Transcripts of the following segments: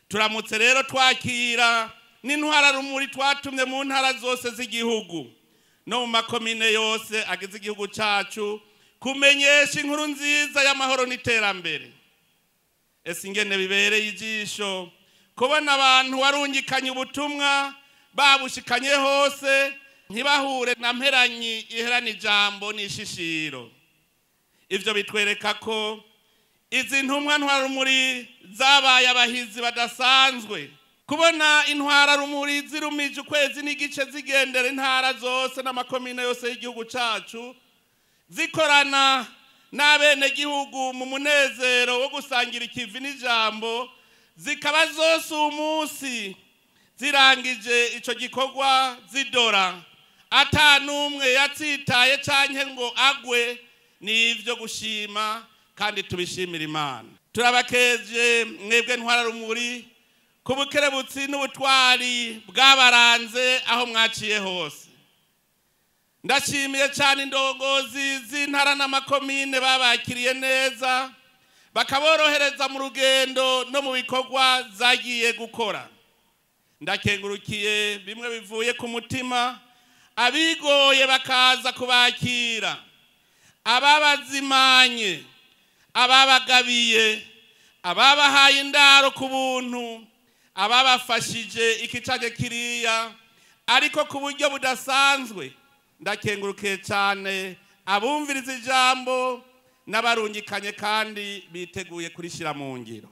Turamutse rero twakira n'intwararumuri twatumye mu ntara zose z'igihugu no mu makomine yose agize igihugu cacu kumenyesha inkuru nziza y'amahoro n'iterambere. Ese ingene bibereye ijisho kubona abantu warungikanye ubutumwa babushikanye hose, ntibahure na mperanyi iherana ijambo n'ishishiro. Ivyo bitwereka ko izi ntumwa ntwararumuri zabaye abahizi badasanzwe. Kubona intwararumuri zirumije ukwezi n'igice zigendera intara zose n'amakomine yose y'igihugu cacu, zikorana n'abenegihugu mu munezero wo gusangira ikivi n'ijambo, zikaba zose umunsi zirangije ico gikorwa zidora ata n'umwe yatsitaye canke ngo agwe, nivyo gushima kandi tubishimira Imana. Turabakeje mwebwe ntwararumuri ku bukerebutsi n'ubutwari bwabaranze aho mwaciye hose. Ndashimiye cyane indongozi z'intara n'amakomine babakiriye neza, bakaborohereza mu rugendo no mu bikorwa zagiye gukora. Ndakengurukiye bimwe bivuye ku mutima abigoye bakaza kubakira, ababazimanye, ababagabiye, ababahaye indaro ku buntu, ababafashije iki canke kiriya, ariko ku buryo budasanzwe. Ndakengurukiye cyane abumviriza ijambo n'abarungikanye kandi biteguye kurishira mu ngiro.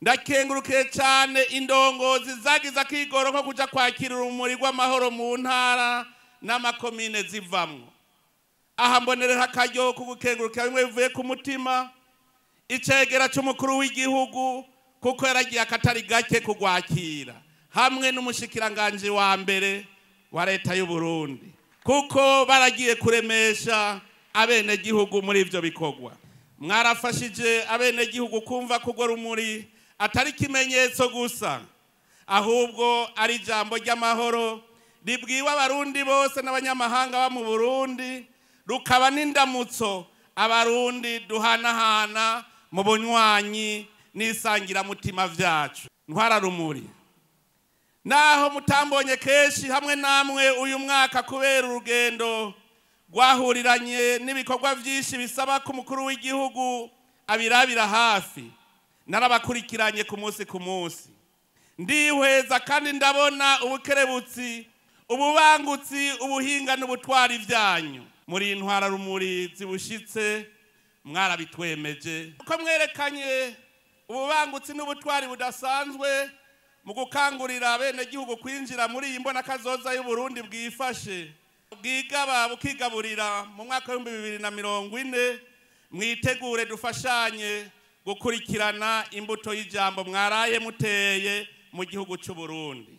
Ndakengurukiye cyane indongozi zagize akigoro ko kuja kwakira urumuri rw'amahoro mu ntara n'amakomine zivamwo. Aha mbonerera akaryo ko gukengurukira bimwe bivuye ku mutima icegera c'umukuru w'igihugu, kuko yaragiye akatari gake kugwakira, hamwe n'umushikiranganje wa mbere wa leta y'u Burundi, kuko baragiye kuremesha abenegihugu muri ivyo bikorwa. Mwarafashije abenegihugu kumva ko urwo rumuri atari ikimenyetso gusa, ahubwo ari ijambo ry'amahoro ribwiwe abarundi bose n'abanyamahanga ba mu Burundi, rukaba n'indamutso abarundi duhanahana mu bunywanyi n'isangiramutima vyacu. Ntwararumuri, naho mutambonye kenshi hamwe namwe uyu mwaka kubera urugendo rwahuriranye n'ibikorwa vyinshi bisaba ko umukuru w'igihugu abirabira hafi, narabakurikiranye ku munsi ku munsi. Ndihweza kandi ndabona ubukerebutsi, ububangutsi, ubuhinga n'ubutwari vyanyu. Muri intwararumuri zibushitse mwarabitwemeje, ko mwerekanye ububangutsi n'ubutwari budasanzwe mu gukangurira abenegihugu kwinjira muri iyi mbonakazoza y'u Burundi bwifashe, bwigaba bukigaburira mu mwaka w'ibihumbi bibiri na mirongo ine. Mwitegure dufashanye gukurikirana imbuto y'ijambo mwaraye muteye mu gihugu c'u Burundi.